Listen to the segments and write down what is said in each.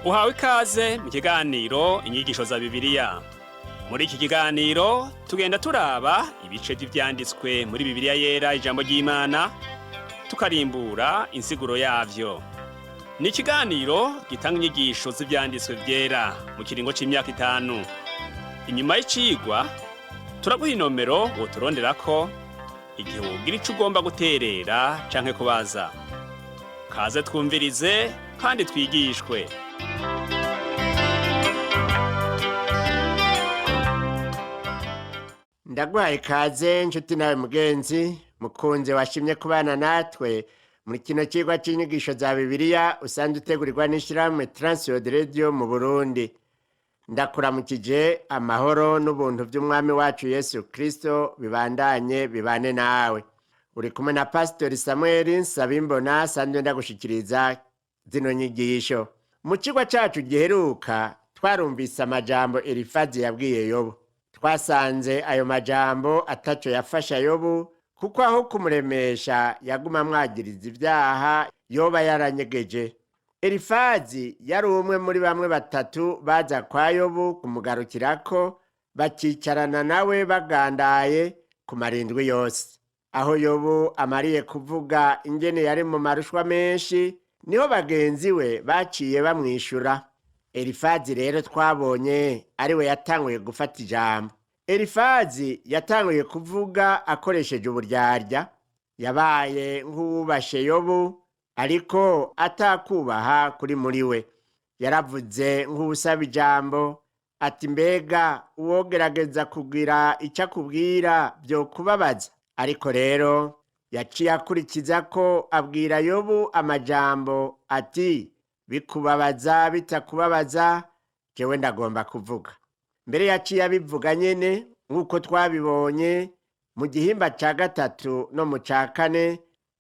Uhawe ikaze mu kiganiro Inyigisho za Bibiliya. Muri iki kiganiro tugenda turaba ibice vy'ivyanditswe muri Bibiliya Yera, ijambo ry'Imana, tukarimbura insiguro yavyo. Ni ikiganiro gitanga inyigisho z'ivyanditswe vyera mu kiringo c'imyaka 5. Inyuma y'icigwa turaguha inomero woturonderako igihe wogira ico ugomba guterera canke kubaza. Kaze twumvirize kandi twigishwe. Ndaguhaye ikaze nshuti nawe mugenzi mukunze washimye kubana natwe muri kino cigwa c'inyigisho za Bibiliya usanzwe utegurirwa n'ishirahamwe Transworld Radio mu Burundi. Ndakuramukije, amahoro n'ubuntu vy'Umwami wacu Yesu Kristo bibandanye bibane nawe. Uri kumwe na Pasitori Samuel Nsabimbona, sanzwe ndagushikiriza zino nyigisho. Mu cigwa cacu giheruka twarumvise amajambo Elifazi yabwiye Yobu. Twasanze ayo majambo ataco yafasha Yobu, kuko aho kumuremesha yaguma amwagiriza ivyaha yoba yaranyegeje. Elifazi yari umwe muri bamwe batatu baza kwa Yobu kumugarukirako, bakicarana nawe bagandaye ku marindwi yose. Aho Yobu amariye kuvuga ingene yari mu marushwa menshi, niho bagenzi we baciye bamwishura. Elifazi rero twabonye ariwe yatanguye gufata ijambo. Elifazi yatanguye kuvuga akoresheje uburyarya, yabaye nk'uwubashe Yobu ariko atakubaha kuri muri we. Yaravuze nk'uwusaba ijambo ati: "Mbega uwogerageza kugira icyo akubwira vyokubabaza?" Ariko rero yaciye akurikiza ko abwira Yobu amajambo ati: "Bikubabaza bitakubabaza, jewe ndagomba kuvuga." Mbere yaciye abivuga nyene nk'uko twabibonye mu gihimba ca gatatu no mu ca kane,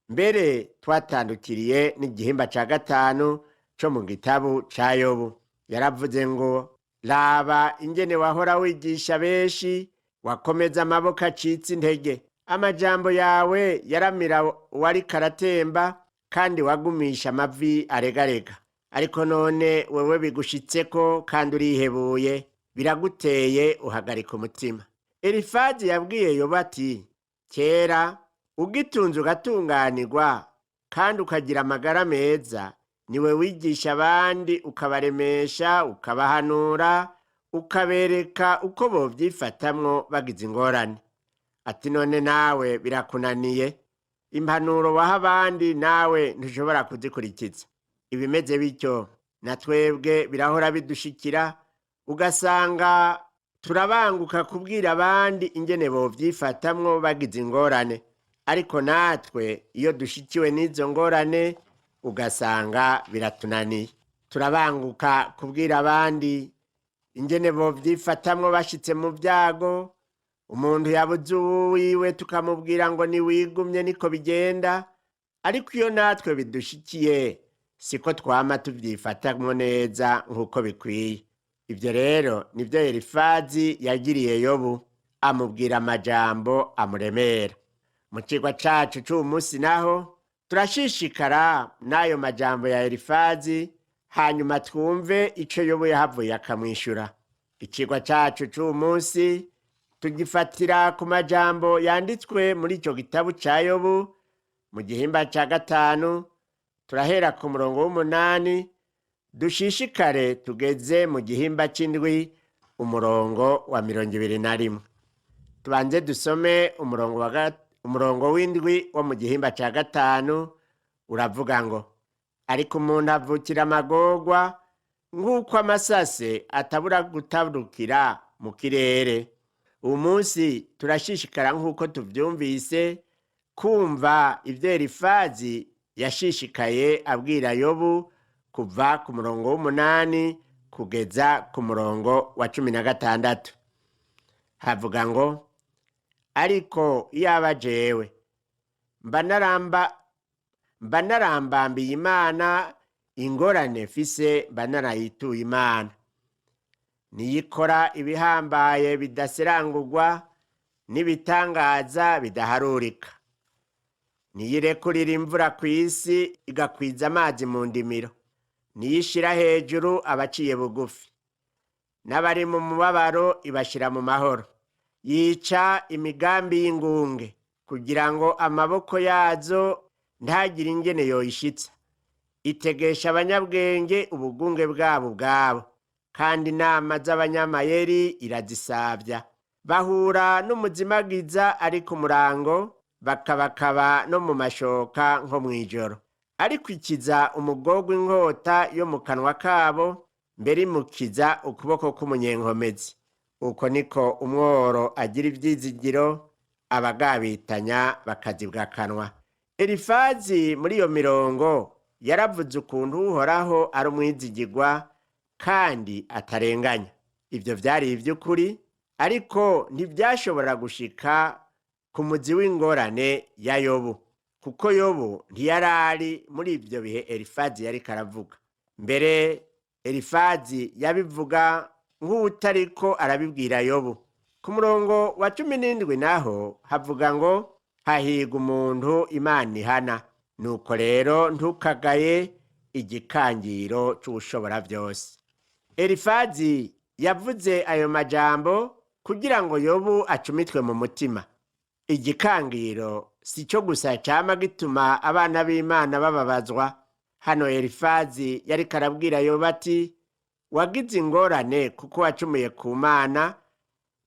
mbere twatandukiriye n'igihimba ca gatanu co mu gitabo ca Yobu. Yaravuze ngo: "Raba ingene wahora wigisha benshi, wakomeza amaboko acitse intege. Amajambo yawe yaramira uwariko aratemba, kandi wagumisha amavi aregarega. Ariko none wewe bigushitseko kandi urihebuye, biraguteye uhagarika umutima." Elifazi yabwiye Yobu ati: "Kera ugitunze ugatunganirwa kandi ukagira amagara meza, niwe wigisha abandi, ukabaremesha, ukabahanura, ukabereka uko bovyifatamwo bagize ingorane." Ati: "None nawe birakunaniye, impanuro waha abandi nawe ntushobora kuzikurikiza." Ibimeze bityo na twebwe birahora bidushikira, ugasanga turabanguka kubwira abandi ingene bovyifatamwo bagize ingorane, ariko natwe iyo dushikiwe n'izo ngorane ugasanga biratunaniye. Turabanguka kubwira abandi ingene bovyifatamwo bashitse mu vyago. Umuntu yabuze uwiwe tukamubwira ngo niwigumye, niko bigenda, ariko iyo natwe bidushikiye siko twama tuvyifatamwo neza nk'uko bikwiye. Ivyo rero nivyo Elifazi yagiriye Yobu, amubwira amajambo amuremera. Mu cigwa cacu c'uwu musi naho turashishikara n'ayo majambo ya Elifazi, hanyuma twumve ico Yobu yahavuye akamwishura. Icigwa cacu c'uwu musi tugifatira ku majambo yanditswe muri ico gitabo ca Yobu mu gihimba ca gatanu. Turahera ku murongo w'8, dushishikare tugeze mu gihimba c'indwi, umurongo wa 21. Tubanze dusome umurongo w'7 wo mu gihimba ca gatanu. Uravuga ngo: "Ariko umuntu avukira amagorwa nk'uko amasase atabura gutarukira mu kirere." Uwu munsi turashishikara nk'uko tuvyumvise kumva ivyo Elifazi yashishikaye abwira Yobu kuva ku murongo w'8 kugeza ku murongo wa 16. Havuga ngo: "Ariko iyaba jewe mba narambambiye Imana ingorane mfise, mba narayituye Imana. Niyikora ibihambaye bidaserangurwa n'ibitangaza bidaharurika. Niyirekurira imvura ku isi, igakwiza amazi mu ndimiro. Niyo ishira hejuru abaciye bugufi, n'abari mu mubabaro ibashyira mu mahoro. Yica imigambi y'ingunge kugira ngo amaboko yazo ntagire ingene yoyishitsa. Itegesha abanyabwenge ubugunge bwabo ubwabo, kandi inama z'abanyamayeri irazisabya. Bahura n'umuzimagiza ari ku murango, bakabakaba no mu mashoka nko mw'ijoro. Ariko ikiza umugorwa inkota yo mu kanwa kabo, mbere imukiza ukuboko k'umunyenkomezi. Uko niko umworo agira ivyizigiro, abagabitanya bakazibwa akanwa. Elifazi muri iyo mirongo yaravuze ukuntu Uhoraho ari umwizigirwa kandi atarenganya. Ivyo vyari ivy'ukuri, ariko ntivyashobora gushika ku muzi w'ingorane ya Yobu, kuko Yobu ntiyari ari muri ivyo bihe Elifazi yariko aravuga. Mbere Elifazi yabivuga nk'uwutariko arabibwira Yobu. Ku murongo wa 17 naho havuga ngo: hahirwa umuntu Imana ihana, nuko rero ntukagaye igikangiro c'Uwushobora vyose. Elifazi yavuze ayo majambo kugira ngo Yobu acumitwe mu mutima. Igikangiro si cyo gusa cama gituma abana b'Imana bababazwa. Hano Elifazi yariko arabwira Yobu ati: wagize ingorane kuko wacumuye ku Mana,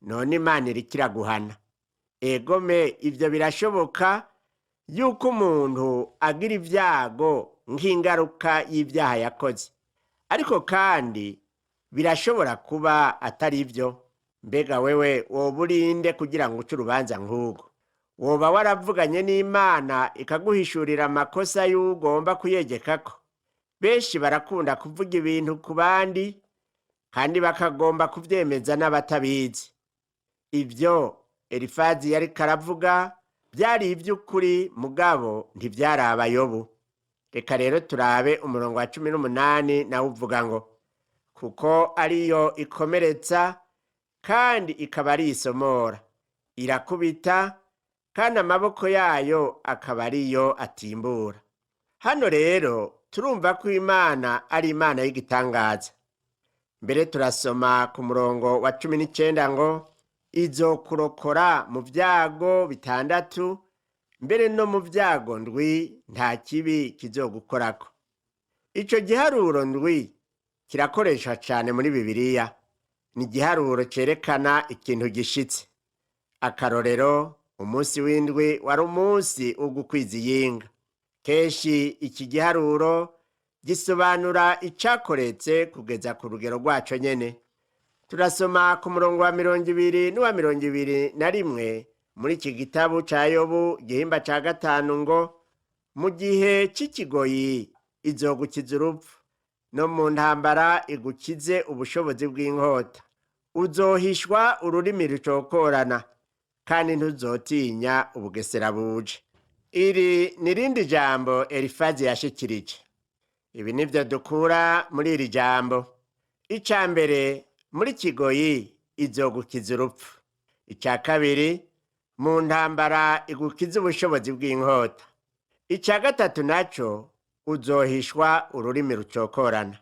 none Imana iriko iraguhana. Egome, ivyo birashoboka yuko umuntu agira ibyago nk'ingaruka y'ibyaha yakoze, ariko kandi birashobora kuba atari byo. Mbega wewe woba urinde kugira ngo uce urubanza nk'urwo? Woba waravuganye n'Imana ikaguhishurira amakosa y'ugomba kuyegekako? Benshi barakunda kuvuga ibintu ku bandi, kandi bakagomba kuvyemeza n'abatabizi. Ivyo Elifazi yariko aravuga byari ivy'ukuri, mugabo ntivyaraba Yobu. Reka rero turabe umurongo wa 18, nawe uvuga ngo: kuko ariyo ikomeretsa kandi ikaba ari isomora, irakubita kandi amaboko yayo akaba ariyo atimbura. Hano rero turumva ko Imana ari Imana y'igitangaza. Mbere turasoma ku murongo wa 19 ngo: izokurokora mu byago bitandatu, mbere no mu byago ndwi nta kibi kizogukorako. Ico giharuro ndwi kirakoreshwa cane muri Bibiliya. Ni igiharuro cerekana ikintu gishitse. Akarorero, umunsi w'indwi wari umunsi wo gukwiza iyinga. Kenshi iki giharuro gisobanura icakoretse kugeza ku rugero rwaco nyene. Turasoma ku murongo wa 20 n'uwa 21 muri iki gitabo ca Yobu igihimba ca 5 ngo: mu gihe c'ikigoyi izogukiza urupfu, no mu ntambara igukize ubushobozi bw'inkota. Uzohishwa ururimi rucokorana, kandi ntuzotinya ubugesera buje. Iri ni irindi jambo Elifazi yashikirije. Ibi nivyo dukura muri iri jambo. Ica mbere, muri kigoyi izogukiza urupfu. Ica kabiri, mu ntambara igukiza ubushobozi bw'inkota. Ica gatatu naco, uzohishwa ururimi rucokorana.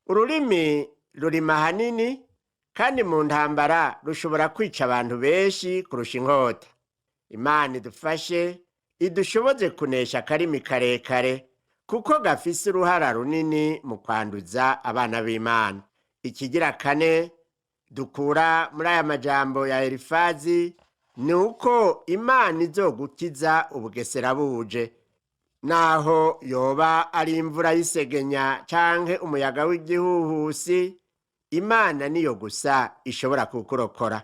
Ururimi rurima hanini, kandi mu ntambara rushobora kwica abantu benshi kurusha inkota. Imana idufashe idushoboze kunesha akarimi karekare, kuko gafise uruhara runini mu kwanduza abana b'Imana. Ikigira kane dukura muri aya majambo ya Elifazi ni uko Imana izogukiza ubugesera buje. Naho yoba ari imvura y'isegenya canke umuyaga w'igihuhusi, Imana niyo gusa ishobora kukurokora.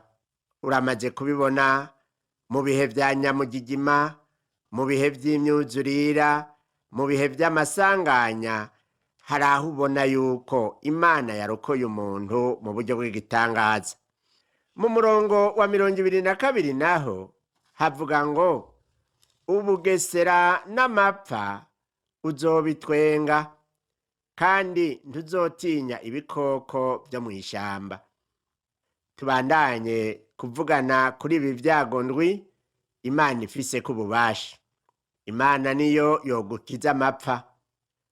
Uramaze kubibona mu bihe vya nyamugigima, mu bihe vy'imyuzurira, mu bihe vy'amasanganya, hari aho ubona yuko Imana yarokoye umuntu mu buryo bw'igitangaza. Mu murongo wa 22 naho havuga ngo: ubugesera n'amapfa uzobitwenga, kandi ntuzotinya ibikoko vyo mw'ishamba. Tubandanye kuvugana kuri ibi vyago ndwi Imana ifiseko ububasha. Imana niyo yogukiza amapfa.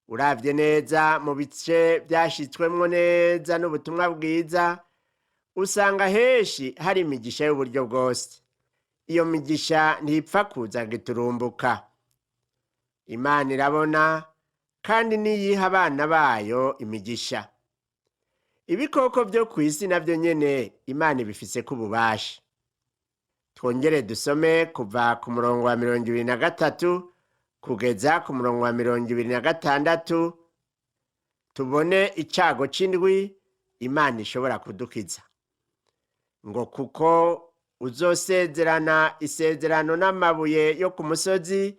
Uravye neza mu bice vyashitswemwo neza n'ubutumwa bwiza, usanga henshi hari imigisha y'uburyo bwose. Iyo migisha ntipfa kuza giturumbuka. Imana irabona kandi niyiha abana bayo imigisha. Ibikoko vyo kw'isi navyo nyene Imana ibifiseko ububasha. Twongere dusome kuva ku murongo wa 23 kugeza ku murongo wa 26, tubone icago c'indwi Imana ishobora kudukiza. Ngo kuko uzosezerana isezerano n'amabuye yo ku musozi,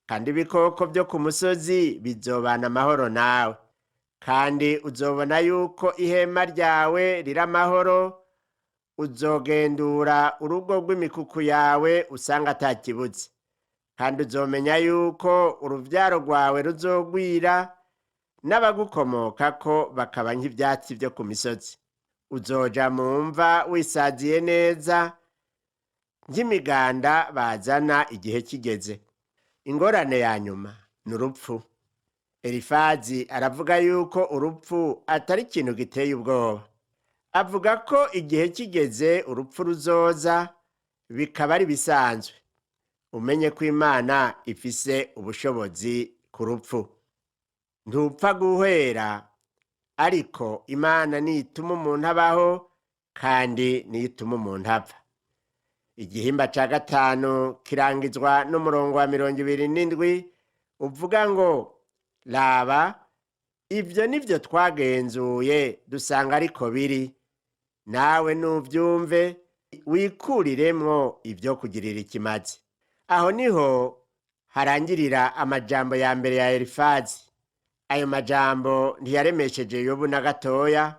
kandi ibikoko vyo ku musozi bizobana amahoro nawe. Kandi uzobona yuko ihema ryawe riri amahoro, uzogendura urugo rw'imikuku yawe usanga atakibuze. Kandi uzomenya yuko uruvyaro rwawe ruzogwira, n'abagukomokako bakaba nk'ivyatsi vyo ku misozi. Uzoja mu mva wisaziye neza, nk'imiganda bazana igihe kigeze. Ingorane ya nyuma ni urupfu. Elifazi aravuga yuko urupfu atari ikintu giteye ubwoba. Avuga ko igihe kigeze urupfu ruzoza, bikaba ari bisanzwe. Umenye ko Imana ifise ubushobozi ku rupfu. Ntupfa guhera, ariko Imana niyo ituma umuntu abaho kandi niyo ituma umuntu apfa. Igihimba ca gatanu kirangizwa n'umurongo wa 27 uvuga ngo: raba, ivyo nivyo twagenzuye dusanga ariko biri, nawe nuvyumve wikuriremwo ivyo kugirira ikimazi. Aho niho harangirira amajambo ya mbere ya Elifazi. Ayo majambo ntiyaremesheje Yobu na gatoya.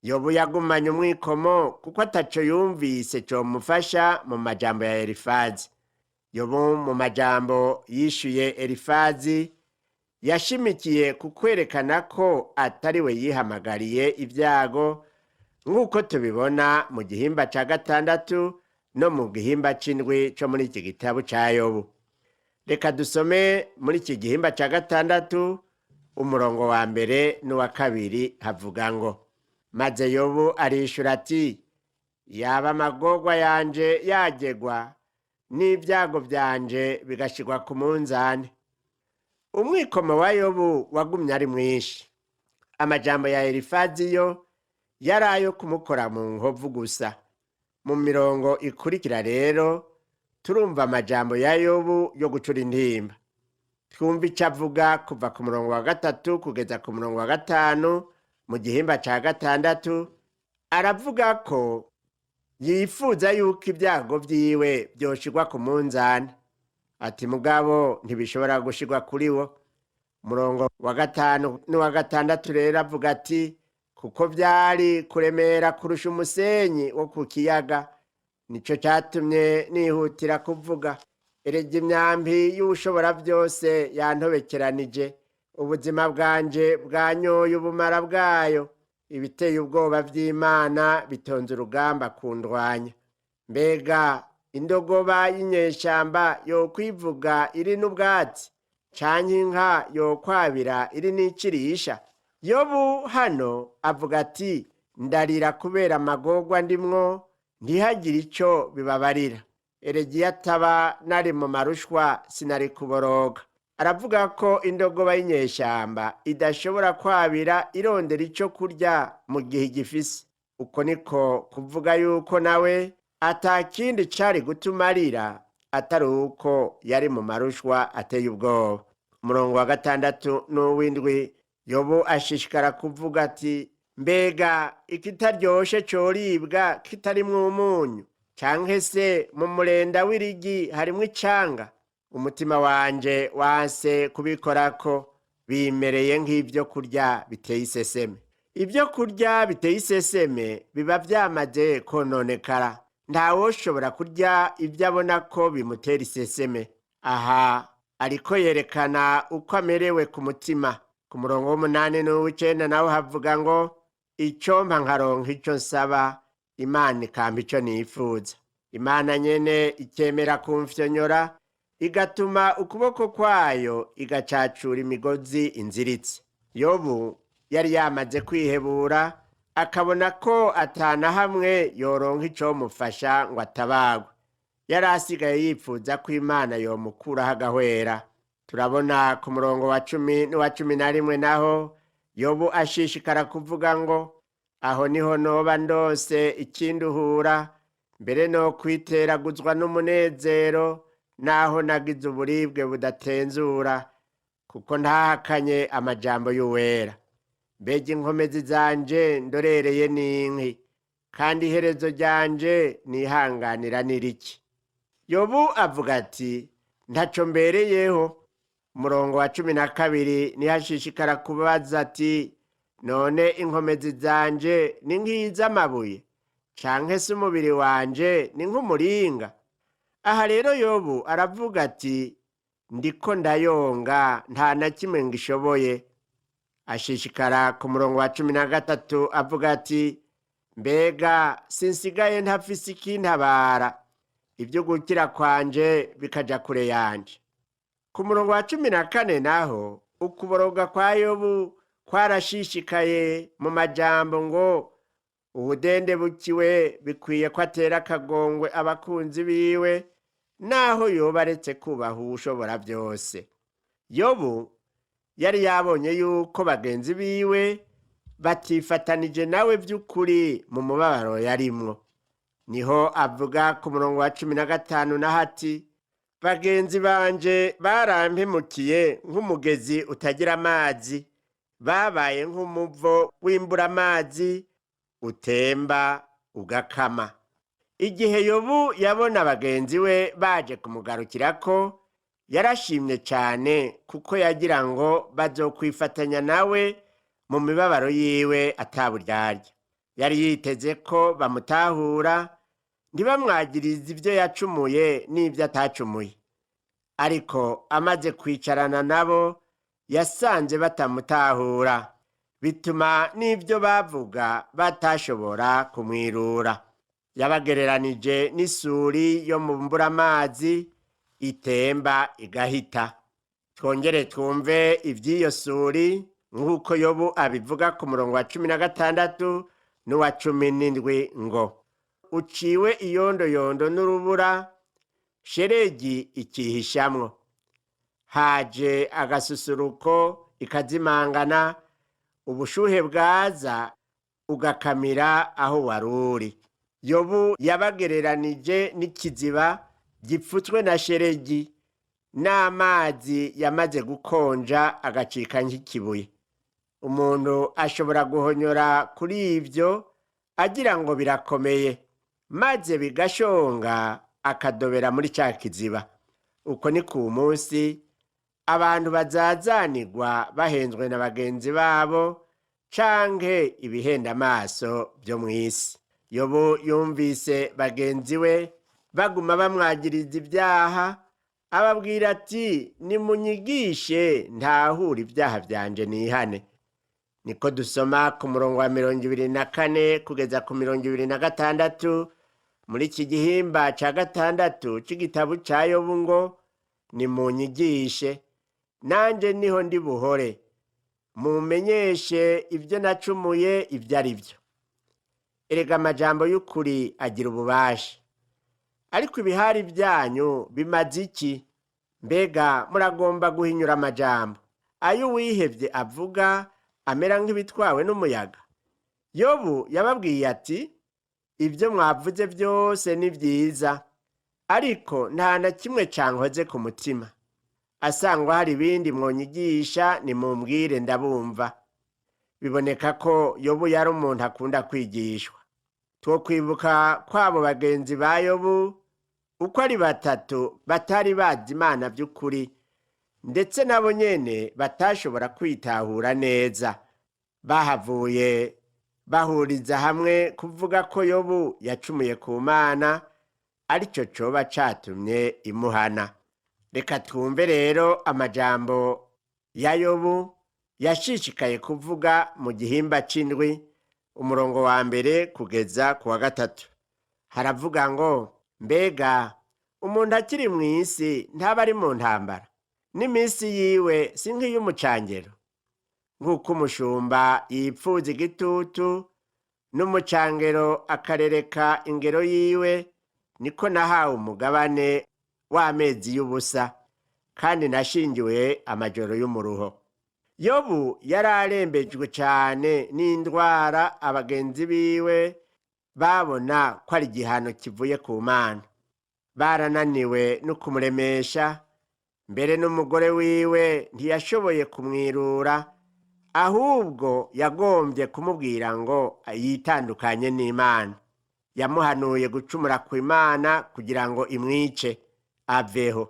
Yobu yagumanye umwikomo kuko ataco yumvise comufasha mu majambo ya Elifazi. Yobu mu majambo yishuye Elifazi yashimikiye ku kwerekana ko atari we yihamagariye ibyago, nk'uko tubibona mu gihimba ca gatandatu no mu gihimba c'indwi co muri iki gitabo ca Yobu. Reka dusome muri iki gihimba ca gatandatu umurongo wa mbere n'uwa kabiri, havuga ngo: maze Yobu arishura ati: yaba amagorwa yanje yagegwa, n'ibyago vyanje bigashirwa ku munzane. Umwikomo wa Yobu wagumye ari mwinshi. Amajambo ya Elifazi yo yari ayo kumukora mu nkovu gusa. Mu mirongo ikurikira rero turumva amajambo ya Yobu yo gucura intimba. Twumva ico avuga kuva ku murongo wa gatatu kugeza ku murongo wa gatanu mu gihimba ca gatandatu. Aravuga ko yifuza yuko ibyago vyiwe vyoshirwa ku munzane. Ati mugabo ntibishobora gushirwa kuri wo. Umurongo wa gatanu n'uwa gatandatu rero avuga ati: kuko vyari kuremera kurusha umusenyi wo ku kiyaga, nico catumye nihutira kuvuga. Erega imyambi y'uwushobora vyose yantobekeranije, ubuzima bwanje bwanyoye ubumara bwayo. Ibiteye ubwoba vy'Imana bitonze urugamba kundwanya. Mbega indogoba y'inyeshamba yokwivuga iri n'ubwatsi, canke inka yokwabira iri n'ikirisha? Yobu hano avuga ati: ndarira kubera amagorwa ndimwo, ntihagire ico bibabarira. Erega iyo ataba nari mu marushwa sinari kuboroga. Aravuga ko indogoba y'inyeshamba idashobora kwabira irondera ico kurya mu gihe igifise. Uko niko kuvuga yuko nawe ata kindi cari gutuma arira atari uko yari mu marushwa ateye ubwoba. Umurongo wa gatandatu n'uw'indwi, Yobu ashishikara kuvuga ati: mbega ikitaryoshe coribwa kitarimwo umunyu, canke se mu murenda w'irigi harimwo icanga? Umutima wanje wanse kubikorako, bimereye nk'ivyo kurya biteye iseseme. Ibyo kurya biteye iseseme biba vyamaze kononekara. Ntawoshobora kurya ibyo abona ko bimutera iseseme. Aha ariko yerekana uko amerewe ku mutima. Ku murongo w'umunani n'uw'icenda naho havuga ngo: icompa nkaronka ico nsaba, Imana ikampa ico nifuza. Imana nyene ikemera kumfyonyora, Igatuma ukuboko kwayo igacacura imigozi inziritse. Yobu yari yamaze kwihebura, akabona ko atana hamwe yoronka icomufasha ngo atabagwe. Yari asigaye yipfuza ko Imana yomukuraho agahwera. Turabona ku murongo wa 10 n'uwa 11 naho Yobu ashishikara kuvuga ngo: "Aho niho noba ndose ikinduhura, mbere no kwiteraguzwa n'umunezero, naho nagize uburibwe budatenzura, kuko ntahakanye amajambo y'Uwera. Mbega inkomezi zanje ndorereye n'inki, kandi iherezo ryanje nihanganira niriki?" Yobu avuga ati: "Ntaco mbereyeho." Umurongo wa 12 niho ashishikara kubaza ati: "None inkomezi zanje ni nk'iz'amabuye, canke se umubiri wanje ni nk'umuringa?" Aha rero Yobu aravuga ati: "Ndiko ndayonga, nta na kimwe ngishoboye." Ashishikara ku murongo wa 13 avuga ati: "Mbega sinsigaye ntafise ikintabara, ibyo gukira kwanje bikaja kure yanje." Ku murongo wa 14 naho ukuboroga kwa Yobu kwarashishikaye mu majambo ngo: "Ubudende bukiwe bikwiye ko atera akagongwe abakunzi biwe, naho yoba aretse kubaha Uwushobora byose." Yobu yari yabonye yuko bagenzi biwe batifatanije nawe by'ukuri mu mubabaro yarimwo. Niho avuga ku murongo wa 15 naho ati: "Bagenzi banje barampemukiye nk'umugezi utagira amazi, babaye nk'umuvo w'imbura amazi utemba ugakama." Igihe Yobu yabona bagenzi we baje kumugarukirako, yarashimye cyane, kuko yagira ngo bazokwifatanya nawe mu mibabaro yiwe ataburyarya. Yari yiteze ko bamutahura, ntibamwagirize ibyo yacumuye n'ibyo atacumuye. Ariko amaze kwicarana nabo, yasanze batamutahura, bituma n'ibyo bavuga batashobora kumwirura. Yabagereranije n'isuri yo mu mburamazi itemba igahita. Twongere twumve iby'iyo suri nk'uko Yobu abivuga ku murongo wa 16 n'uwa 17 ngo: "Uciwe iyondoyondo n'urubura, sheregi ikihishamwo. Haje agasusuruko ikazimangana, ubushuhe bwaza ugakamira aho wari uri." Yobu yabagereranije n'ikiziba gipfutswe na sheregi n'amazi yamaze gukonja agacika nk'ikibuye. Umuntu ashobora guhonyora kuri ibyo agira ngo birakomeye, maze bigashonga akadobera muri cya kiziba. Uko ni ku munsi abantu bazazanirwa bahenzwe na bagenzi babo canke ibihenda amaso byo mu isi. Yobu yumvise bagenzi we baguma bamwagiriza ibyaha, ababwira ati: "Nimunyigishe ntahure ibyaha byanje nihane." Niko dusoma ku murongo wa 24 kugeza ku 26 muri iki gihimba ca gatandatu c'igitabo ca Yobu ngo: "Nimunyigishe, nanje niho ndi buhore, mumenyeshe ibyo nacumuye ibyo ari byo." Erega amajambo y'ukuri agira ububasha! Ariko ibihari byanyu bimaze iki? Mbega muragomba guhinyura amajambo ayo uwihevye avuga amera nk'ibitwawe n'umuyaga? Yobu yababwiye ati: "Ibyo mwavuze byose ni byiza, ariko nta na kimwe cankoze ku mutima. Asangwa hari ibindi mwonyigisha, nimumbwire ndabumva." Biboneka ko Yobu yari umuntu akunda kwigishwa. Twokwibuka kw'abo bagenzi ba Yobu uko ari batatu batari bazi Imana by'ukuri, ndetse nabo nyene batashobora kwitahura neza. Bahavuye bahuriza hamwe kuvuga ko Yobu yacumuye ku Mana, aricyo coba catumye imuhana. Reka twumve rero amajambo ya Yobu yashishikaye kuvuga mu gihimba c'indwi, umurongo wa mbere kugeza ku wa gatatu. Haravuga ngo: "Mbega Umuntu akiri mu isi ntaba ari mu ntambara, n'iminsi yiwe si nk'iy'umucangero. Nk'uko umushumba yipfuza igitutu n'umucangero akarereka ingero yiwe, niko nahawe umugabane w'amezi y'ubusa, kandi nashingiwe amajoro y'umuruho. Yobu yari arembejwe cane n'indwara abagenzi biwe babona ko ari igihano kivuye ku Mana. Barananiwe no kumuremesha, mbere n'umugore wiwe ntiyashoboye kumwirura, ahubwo yagombye kumubwira ngo yitandukanye n'Imana. Yamuhanuye gucumura ku Imana kugira ngo imwice aveho.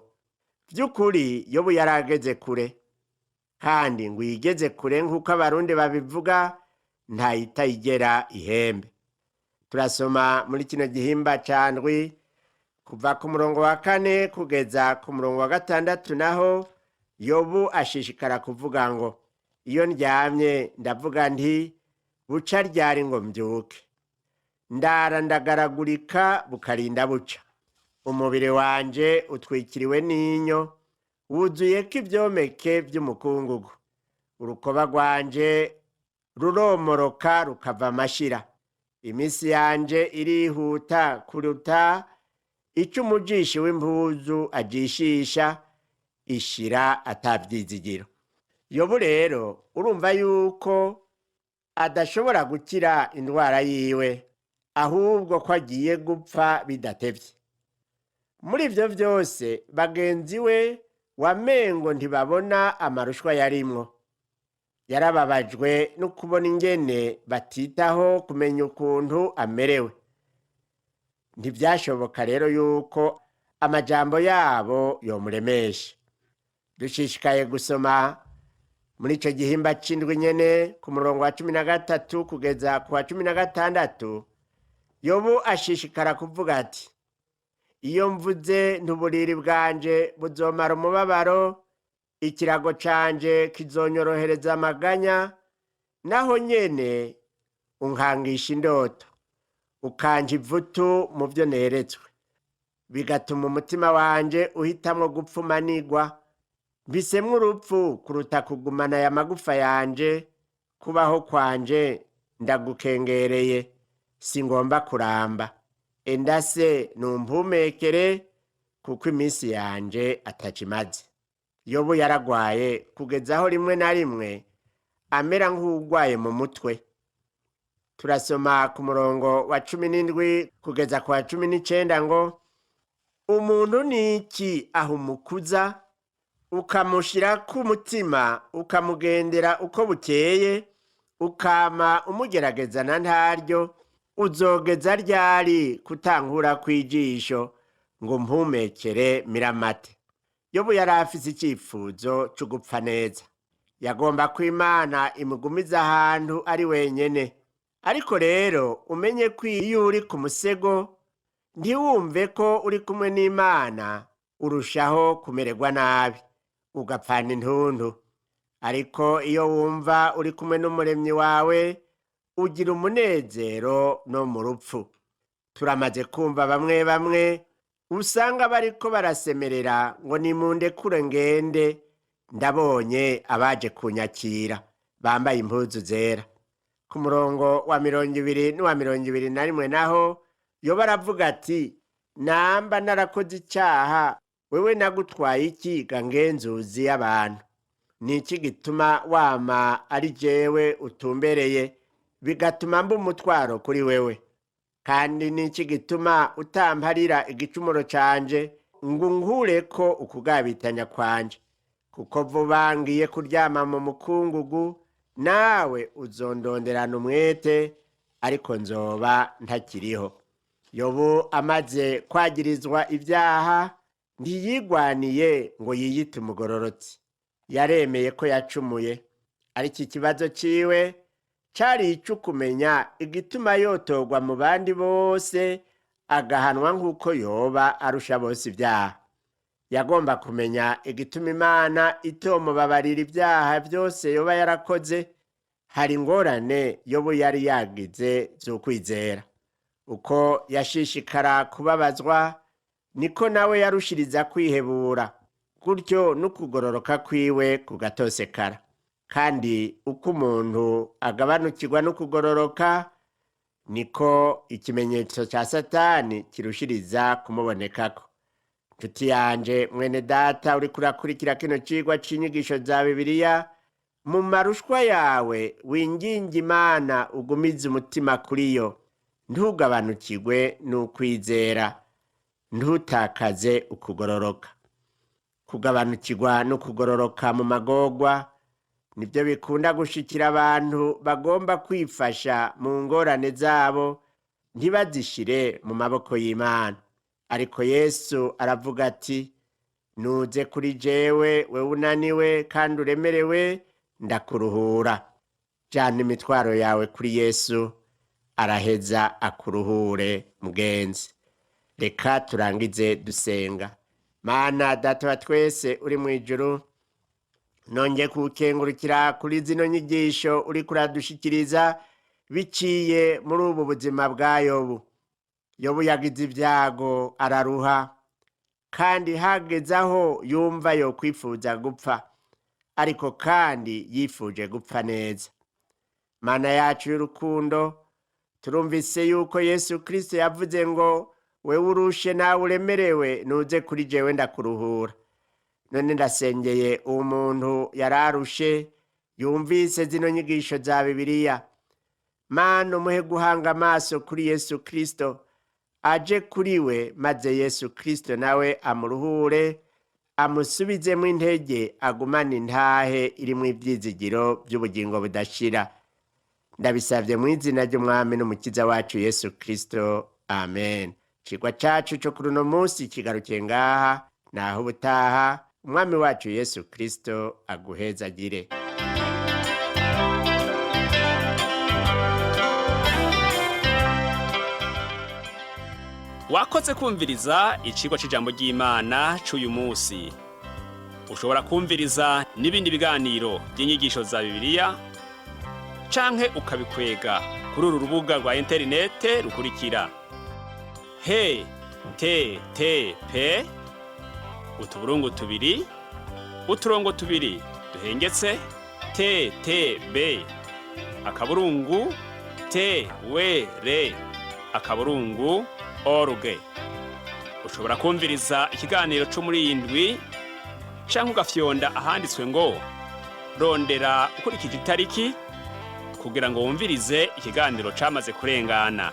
Vy'ukuri Yobu yarageze kure, kandi ngo iyigeze kure nk'uko Abarundi babivuga, ntayitayigera ihembe. Turasoma muri kino gihimba ca ndwi kuva ku murongo wa 4 kugeza ku murongo wa 6, naho Yobu ashishikara kuvuga ngo: iyo ndyamye ndavuga nti buca ryari ngo mbyuke, ndara ndagaragurika bukarinda buca. Umubiri wanje utwikiriwe n'inyo, wuzuyeko ivyomeke vy'umukungugu. Urukoba rwanje ruromoroka rukava amashira. Iminsi yanje irihuta kuruta ico umujishi w'impuzu ajishisha, ishira atavyizigiro. Yobu rero urumva yuko adashobora gukira indwara yiwe, ahubwo ko agiye gupfa bidatevye. Muri ivyo vyose bagenzi we wamengo ntibabona amarushwa yarimwo. Yarababajwe no kubona ingene batitaho kumenya ukuntu amerewe. Ntivyashoboka rero yuko amajambo yabo yomuremesha. Dushishikaye gusoma muri ico gihimba c'indwi nyene ku murongo wa 13 kugeza ku wa 16, Yobu ashishikara kuvuga ati: iyo mvuze ntuburiri bwanje buzomara umubabaro, ikirago canje kizonyorohereza amaganya, naho nyene unkangisha indoto, ukanja ivutu mu vyo neretswe, bigatuma umutima wanje uhitamwo gupfumanirwa. Mpisemwo urupfu kuruta kugumana aya magufa yanje, kubaho kwanje ndagukengereye, singomba kuramba. Enda se numpumekere, kuko iminsi yanje atakimaze. Yobu yaragwaye kugeza aho rimwe na rimwe amera nk'uwugwaye mu mutwe. Turasoma ku murongo wa 17 kugeza ku wa 19 ngo: umuntu ni iki aho umukuza, ukamushirako umutima, ukamugendera uko bukeye, ukama umugerageza na ntaryo, uzogeza ryari kutankura kw'ijisho ngo mpumekere miramate? Yobu yari afise icifuzo co gupfa neza. Yagomba ko Imana imugumiza ahantu ari wenyene. Ariko rero umenye ko iyo uri ku musego ntiwumve ko uri kumwe n'Imana, urushaho kumererwa nabi, ugapfana intuntu. Ariko iyo wumva uri kumwe n'umuremyi wawe, ugira umunezero no mu rupfu. Turamaze kumva bamwe bamwe usanga bariko barasemerera ngo nimundekure ngende, ndabonye abaje kunyakira bambaye impuzu zera. Ku murongo wa 20 n'uwa 21 naho Yobu aravuga ati: namba narakoze icaha, wewe nagutwaye iki ga ngenzuzi y'abantu? Ni iki gituma wama ari jewe utumbereye, bigatuma mba umutwaro kuri wewe? Kandi ni iki gituma utamparira igicumuro canje, ngo unkureko ukugabitanya kwanje? Kuko vuba ngiye kuryama mu mukungugu, nawe uzondonderana umwete, ariko nzoba ntakiriho. Yobu amaze kwagirizwa ibyaha, ntiyigwaniye ngo yiyite umugororotsi. Yaremeye ko yacumuye, ariko ikibazo ciwe cari ico kumenya igituma yotorwa mu bandi bose, agahanwa nk'uko yoba arusha bose ibyaha. Yagomba kumenya igituma Imana itomubabarira ibyaha vyose yoba yarakoze. Hari ingorane Yobu yari yagize z'ukwizera. Uko yashishikara kubabazwa, Niko nawe yarushiriza kwihebura, gutyo n'ukugororoka kwiwe kugatosekara. Kandi uko umuntu agabanukirwa no kugororoka, niko ikimenyetso cya Satani kirushiriza kumubonekako. Nshuti yanje, mwene data uriko urakurikira kino cigwa c'inyigisho za Bibiliya, mu marushwa yawe winginge Imana ugumize umutima kuri yo, ntugabanukirwe n'ukwizera, ntutakaze ukugororoka. Kugabanukirwa no kugororoka mu magorwa nibyo bikunda gushikira abantu bagomba kwifasha mu ngorane zabo, ntibazishire mu maboko y'Imana. Ariko Yesu aravuga ati: "Nuze kuri jewe, wewe unaniwe kandi uremerewe, ndakuruhura." Jana imitwaro yawe kuri Yesu, araheza akuruhure. Mugenzi, reka turangize dusenga. Mana Data wa twese uri mu ijuru, nongeye kuwukengurukira kuri zino nyigisho uriko uradushikiriza biciye muri ubu buzima bwa Yobu. Yobu yagize ibyago, araruha, kandi hageze aho yumva yokwifuza gupfa, ariko kandi yifuje gupfa neza. Mana yacu y'urukundo, turumvise yuko Yesu Kristo yavuze ngo: "Wewe urushe nawe uremerewe, nuze kuri jewe ndakuruhura." None ndasengeye uwo muntu yararushe yumvise zino nyigisho za Bibiliya. Mana, umuhe guhanga amaso kuri Yesu Kristo, aje kuri we, maze Yesu Kristo nawe amuruhure, amusubizemo intege, agumane intahe irimwo ivyizigiro by'ubugingo budashira. Ndabisabye mu izina ry'Umwami n'Umukiza wacu Yesu Kristo, amen. Icigwa cacu co kuri uno munsi kigarukiye ngaha. Naho ubutaha, Umwami wacu Yesu Kristo aguhezagire. Wakoze kumviriza icigwa c'ijambo ry'Imana c'uyu munsi. Ushobora kumviriza n'ibindi biganiro by'inyigisho za Bibiliya canke ukabikwega kuri uru rubuga rwa interinete rukurikira: he te te pe utuburungu tubiri uturongo tubiri duhengetse te te be akaburungu te we re akaburungu org. Ushobora kumviriza ikiganiro cyo muri iyi ndwi canke ugafyonda ahanditswe ngo "rondera ukurikije itariki" kugira ngo wumvirize ikiganiro camaze kurengana.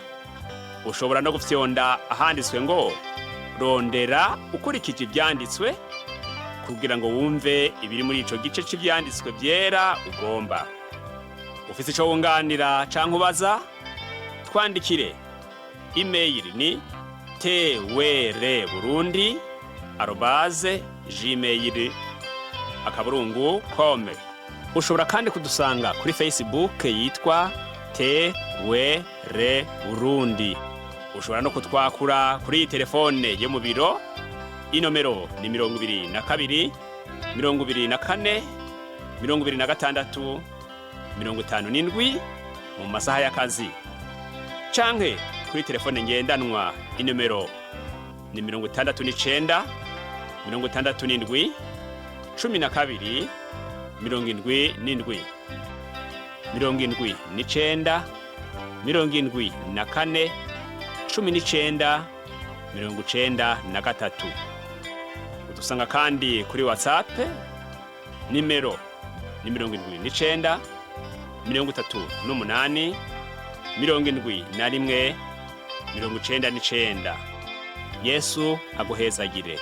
Ushobora no gufyonda ahanditswe ngo "rondera ukurikije ivyanditswe" kugira ngo wumve ibiri muri ico gice c'ivyanditswe vyera ugomba. Ufise ico wunganira canke ubaza, twandikire. Imeyili ni twrburundi@gmail.com. Ushobora kandi kudusanga kuri Facebook yitwa TWR Burundi. Ushobora no kutwakura kuri iyi telefone yo mu biro. Inomero ni 22 24 26 57 mu masaha y'akazi, canke kuri telefone ngendanwa, inomero ni 69 67 12 77, 79 74 19 93. Udusanga kandi kuri WhatsApp, nimero ni 79 38 71 99. Yesu aguhezagire.